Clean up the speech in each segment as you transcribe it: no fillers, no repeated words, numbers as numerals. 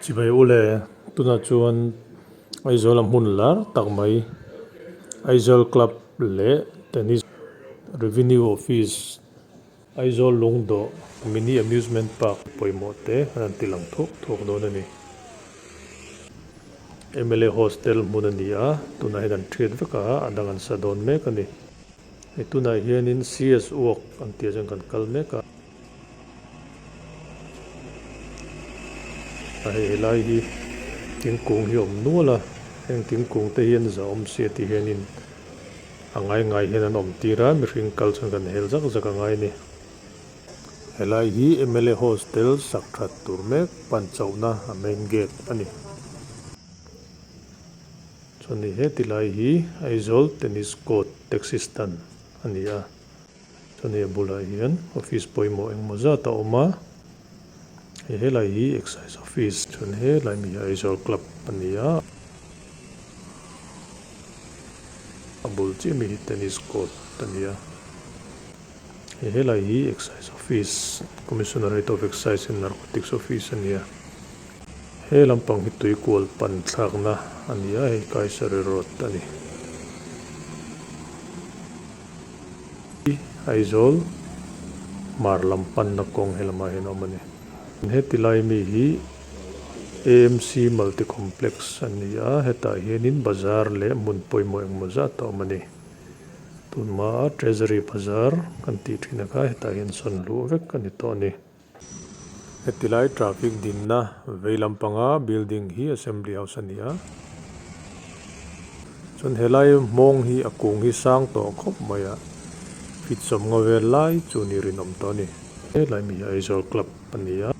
Chibai ule, tunah chuan Aizawl a hmun lar tak mai Aizawl Club leh Tennis Revenue Office Aizawl Lungdawh Mini Amusement Park pawimawh te an han ti lang thuak thuak dawn a ni. Mla Hostel hmun a ni a, tunah hian an thiat vek a, a dang an sa dawn mek a ni. Hei tunah hianin CS Walk an tih ah chuan kan kal mek a. A hei helai hi thingkung hi a awm nual a, heng thingkung te hian za awm sia ti hianin a ngai ngai hian an awm tir a, mihring kal chuan kan hel zak zak a ngai a ni. Helai hi mla Hostel sak that tur mek pan chauhna a main gate a ni. Chuan hei heti lai hi Aizawl Tennis Court Taxi Stand a ni a. Chuan hei a bulah hian office pawimawh engemaw zat a awm a, hei helai hi excise office chuan helai mi hi Aizawl club a ni a, a bul chiah mi hi tennis court a ni a, hei helai hi excise office commissionerate of excise and narcotics office a ni a, he lampang hi tuikual pan thlakna a ni a, hei Kaisari road a ni. Aizawl hmar lam panna kawng helamah hian a awm a ni. Heti lai mi hi AMC Multi Complex a ni a, hetah hianin bazar leh hmun pawimawh engemaw zat a awm a ni. Tunhmaa Treasury Bazar kan tih thin a kha hetah hian sawn luh vek a ni tawh a ni. Heti lai traffic dinna vei lampanga building hi Assembly House a ni a. Chuan helai hmawng hi a kung hi sang tawh khawp mai a, feet sawmnga vel lai chu ni rinawm tawh a ni. Helai mi hi Aizawl Club a ni a.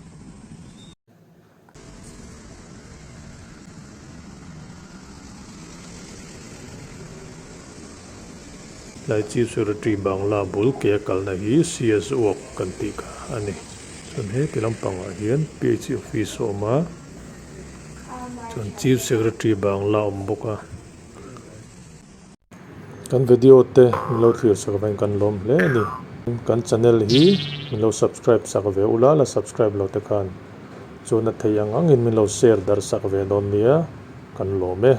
Tlai Chief Secretary Bangla bul ke a kalna hi CS Walk kan tih kha a ni. Chuan heti lampangah hian PHC office a awm a, chuan Chief Secretary Bangla a awm bawk a. Kan video te min lo thlir sak veng kan lawm hle a ni. Kan channel hi min lo subscribe sak ve ula la subscribe lo te khan chuan a thei ang angin min lo share darh sak ve dawn nia kan lawm e.